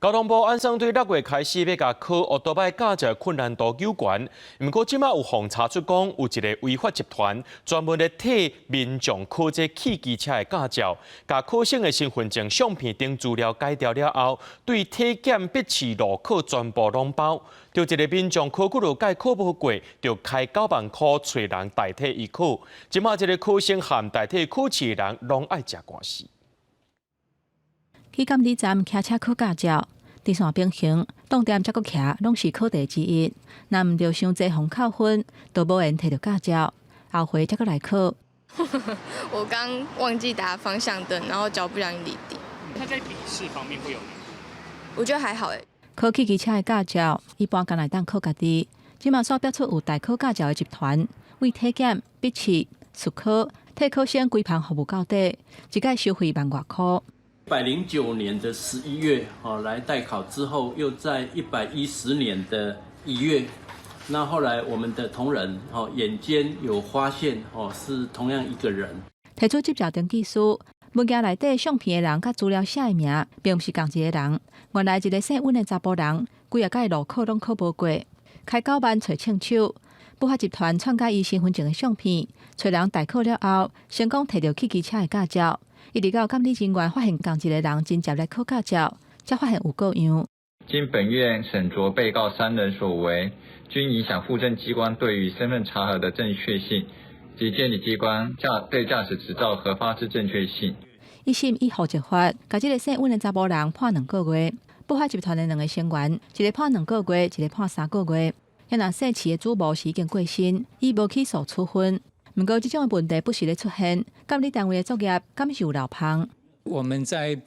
交通部按算對6月開始欲共考歐多擺駕照困難度糾懸，毋過這馬有予查出講有一个違法集團專門咧替民眾考這汽機車的駕照，共考生的身份證相片等資料改掉了後，對體檢、筆試、路考全部攏包。著一个民眾考幾落屆考無過，就開9萬箍揣人代替伊考。這馬這个考生和代替考試的人攏愛食官司。去監理站騎車考駕照。直線平行，擋點才閣徛，攏是考題之一。若毋著傷濟予扣分，就無緣提著駕照，後回才閣來考。我剛忘記打方向燈，然後腳不小心離地。他在筆試方面會有難度？我覺得還好誒。考汽機車的駕照，一般干焦會當靠家己。這馬煞爆出有代考駕照的集團，為體檢、筆試、術考，替考生規棚服務到底，一擺收費萬外箍。 109年的11月，哦，來代考之後，又在110年的1月，那後來我們的同仁，哦，眼尖有發現，哦，是同樣一個人。提出執照登記書，文件內底相片的人佮資料寫的名，並毋是仝一个人。原來一个姓溫的查埔人，幾仔擺路考攏考無過，開九萬揣槍手，不法集團篡改伊身份證的相片，揣人代考了後，成功提著汽機車的駕照。一直到監理人員發現仝一个人真正來考駕照，才發現有過樣。經本院審酌被告三人所為，均影響戶政機關對於身份查核的正確性及監理機關駕對駕駛執照核發之正確性。一審依戶籍法，共這个姓溫的查埔人判2個月。不法集團的兩个成員，一个判兩個月，一个判3個月。遐若姓徐的主謀是已經過身，伊無起訴處分。毋過，這種的問題不時咧出現，監理單位的作業敢是有漏縫？我們在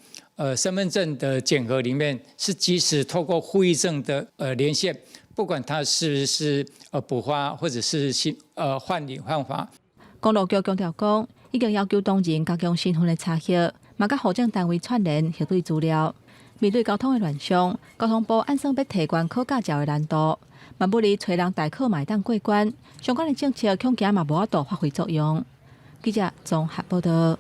身份證的檢核裡面，是即時透過戶役證的連線，不管他是不是補發或者是新換領換發。公路局強調講，已經要求同仁加強身份的查核，嘛佮戶政單位串聯核對資料。面對交通的亂象，交通部按算欲提懸考駕照的難度，嘛不離揣人代考嘛會當過關，相關的政策恐驚嘛無法度發揮作用。記者綜合報道。